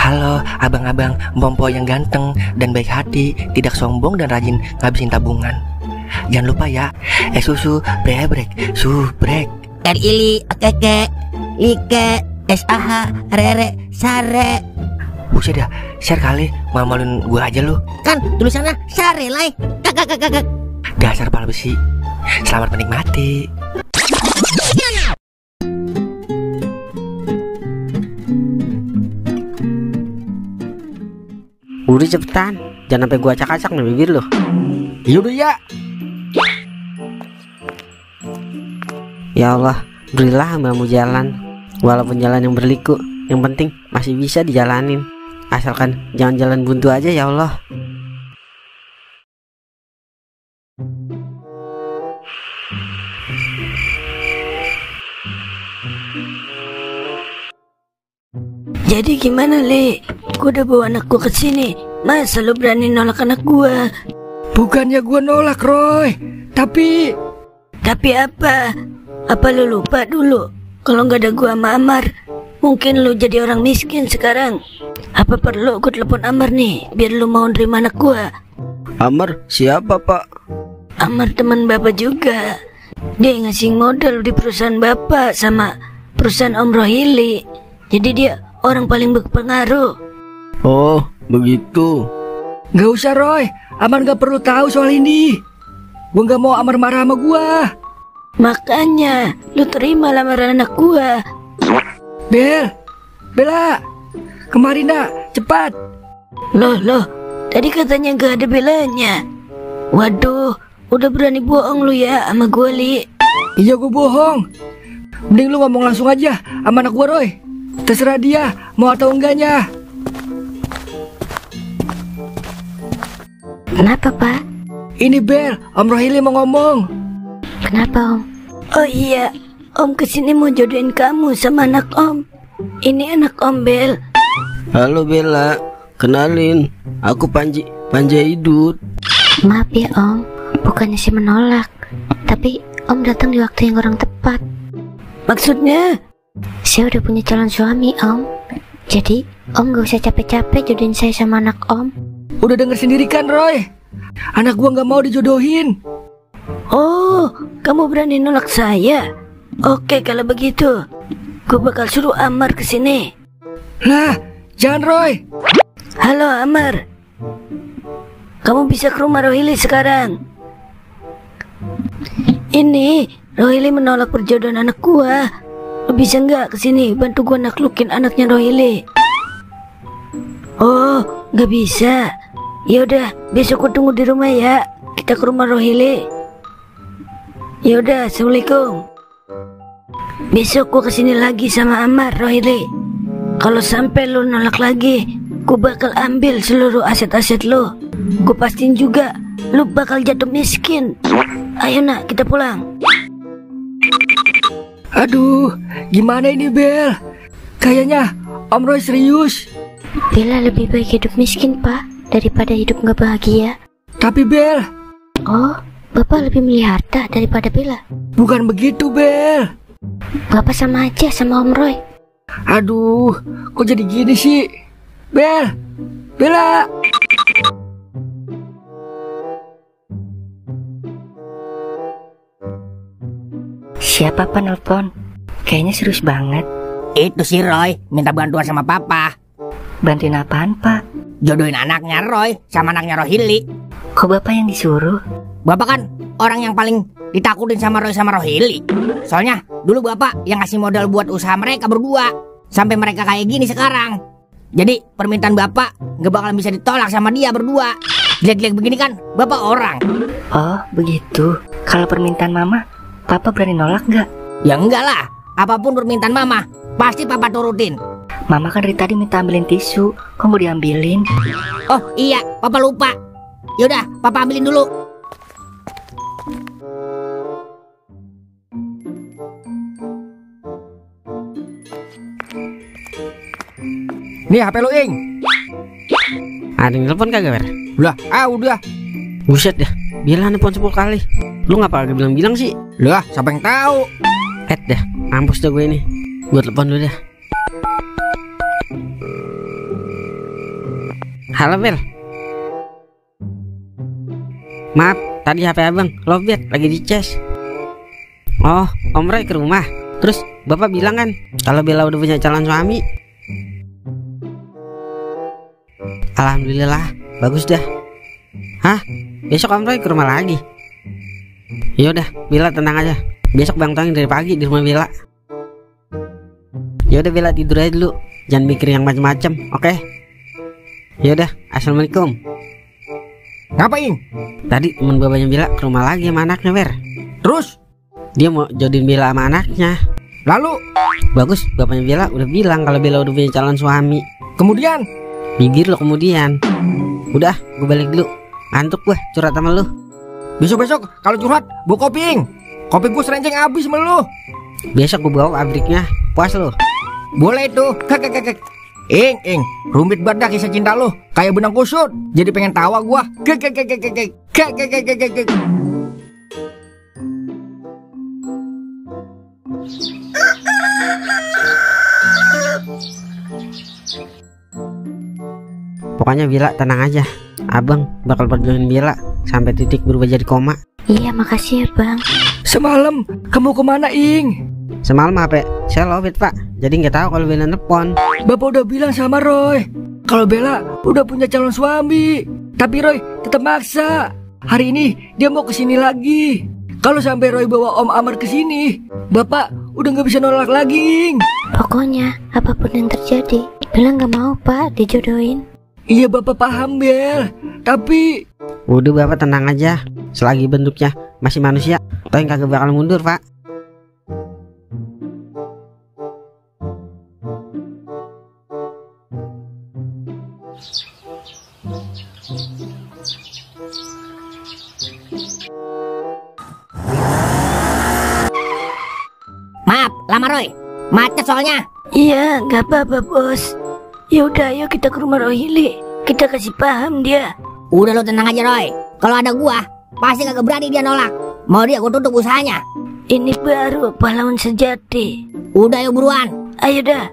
Halo abang-abang Mpompo yang ganteng dan baik hati, tidak sombong dan rajin ngabisin tabungan. Jangan lupa ya, susu brebrek, subrek. Ili, okeke, like, SAH, rere, sare. Buset dah, share kali, malu-maluin gue aja lu. Kan tulisannya sare lai. Kakak. Dasar pala besi. Selamat menikmati. Udah cepetan, jangan sampai gua acak-acak nih bibir lo. Yaudah ya. Ya Allah, berilah hamba mau jalan, walaupun jalan yang berliku, yang penting masih bisa dijalanin. Asalkan jangan jalan buntu aja ya Allah. Jadi gimana, Le? Gue udah bawa anak gue kesini. Masa lo berani nolak anak gue? Bukannya gue nolak, Roy. Tapi apa? Apa lo lupa dulu? Kalau nggak ada gue sama Amar, mungkin lo jadi orang miskin sekarang. Apa perlu gue telepon Amar nih, biar lo mau nerima anak gue? Amar siapa pak? Amar teman bapak juga. Dia ngasih modal di perusahaan bapak sama perusahaan Om Rohili. Jadi dia orang paling berpengaruh. Oh begitu. gak usah, Roy. Amar gak perlu tahu soal ini. Gue gak mau Amar marah sama gue. Makanya lu terima lamaran anak gue. Bella, kemari nak, cepat. Loh, tadi katanya gak ada belanya. Waduh, udah berani bohong lu ya sama gue, Li. Iya gue bohong. Mending lu ngomong langsung aja sama anak gue, Roy. Terserah dia mau atau enggaknya. Kenapa, Pak? Ini Bel, Om Rohili mau ngomong. Kenapa, Om? Oh iya, Om kesini mau jodohin kamu sama anak Om. Ini anak Om, Bel. Halo Bella, kenalin, aku Panji Idut. Maaf ya, Om. Bukannya sih menolak, tapi Om datang di waktu yang kurang tepat. Maksudnya? Saya udah punya calon suami, Om. Jadi, Om gak usah capek-capek jodohin saya sama anak Om. Udah denger sendiri kan, Roy? Anak gua gak mau dijodohin. Oh, kamu berani nolak saya? Oke, kalau begitu gue bakal suruh Amar kesini. Lah, jangan, Roy. Halo Amar, kamu bisa ke rumah Rohili sekarang. Ini Rohili menolak perjodohan anak gua. Lo bisa nggak kesini bantu gua naklukin anaknya Rohili? Oh, nggak bisa. Ya udah, besok gua tunggu di rumah ya. Kita ke rumah Rohili. Ya udah, assalamualaikum. Besok gua kesini lagi sama Amar, Rohili. Kalau sampai lo nolak lagi, gua bakal ambil seluruh aset-aset lo. Gua pastiin juga lo bakal jatuh miskin. Ayo nak, kita pulang. Aduh, gimana ini, Bel? Kayaknya Om Roy serius. Bella lebih baik hidup miskin, Pak, daripada hidup gak bahagia. Tapi Bel, Oh, Bapak lebih milih harta daripada Bella? bukan begitu, Bel. Bapak sama aja sama Om Roy. Aduh, kok jadi gini sih? Bella. Siapa penelpon? Kayaknya serius banget. Itu si Roy minta bantuan sama papa. Bantuin apaan, Pak? Jodohin anaknya Roy sama anaknya Rohili. Kok Bapak yang disuruh? Bapak kan orang yang paling ditakutin sama Roy sama Rohili. Soalnya dulu bapak yang ngasih modal buat usaha mereka berdua. Sampai mereka kayak gini sekarang. Jadi permintaan bapak gak bakalan bisa ditolak sama dia berdua. Jelek-jelek begini kan bapak orang. Oh, begitu. Kalau permintaan Mama, Papa berani nolak gak? Ya enggak lah. Apapun permintaan mama pasti papa turutin. Mama kan dari tadi minta ambilin tisu, kok gak diambilin? Oh iya, papa lupa. Yaudah, papa ambilin dulu. Nih HP lu, Ing. Ada yang telepon kagak, Ber? Udah. Buset dah, Bella nelfon 10 kali. Lu ngapa kagak bilang-bilang sih? Lah, siapa yang tahu? Dah, mampus dah gue ini. Gue telepon dulu dah. Halo Bel. Maaf, tadi HP abang lowbat lagi dicas. Oh, Om Roy ke rumah. Terus bapak bilang kan kalau Bella udah punya calon suami. Alhamdulillah, bagus dah. Hah? Besok Om Roy ke rumah lagi? Yaudah, Bella tenang aja. Besok Bang Tong dari pagi di rumah Bella. Yaudah Bella tidur aja dulu. Jangan mikir yang macam-macam, oke? Yaudah, assalamualaikum. Ngapain? Tadi temen bapaknya Bella ke rumah lagi sama anaknya, Wer. Terus? Dia mau jodohin Bella sama anaknya. Lalu? Bagus, bapaknya Bella udah bilang kalau Bella udah punya calon suami. Kemudian? Bibir lo kemudian. Udah, gue balik dulu. Ngantuk gue curhat sama lu. Besok-besok kalau curhat bawa kopi. Kopi gue serenceng habis sama lu. Besok gue bawa pabriknya. Puas lu? Boleh tuh. Ing, rumit banget dah kisah cinta lu. Kayak benang kusut. Jadi pengen tawa gua. Pokoknya Bella tenang aja. Abang bakal perjuangin Bella sampai titik berubah jadi koma. Iya, makasih ya Bang. Semalam kamu kemana, Ing? Semalam HP saya lowbat Pak. Jadi nggak tahu kalau Bella nelpon. Bapak udah bilang sama Roy kalau Bella udah punya calon suami. Tapi Roy tetap maksa. Hari ini dia mau kesini lagi. Kalau sampai Roy bawa Om Amar kesini, Bapak udah nggak bisa nolak lagi, Ing. Pokoknya apapun yang terjadi, Bella nggak mau Pak dijodohin. Iya Bapak paham Bel. Tapi udah Bapak tenang aja. Selagi bentuknya masih manusia, toh yang kagak bakal mundur Pak. Maaf, lama Roy. Macet soalnya. Iya, nggak apa-apa bos. Yaudah, ayo kita ke rumah Rohili. Kita kasih paham dia. Udah lo tenang aja Roy. Kalau ada gua, pasti kagak berani dia nolak. Mau dia gua tutup usahanya. Ini baru pahlawan sejati. Udah yuk buruan. Ayo dah.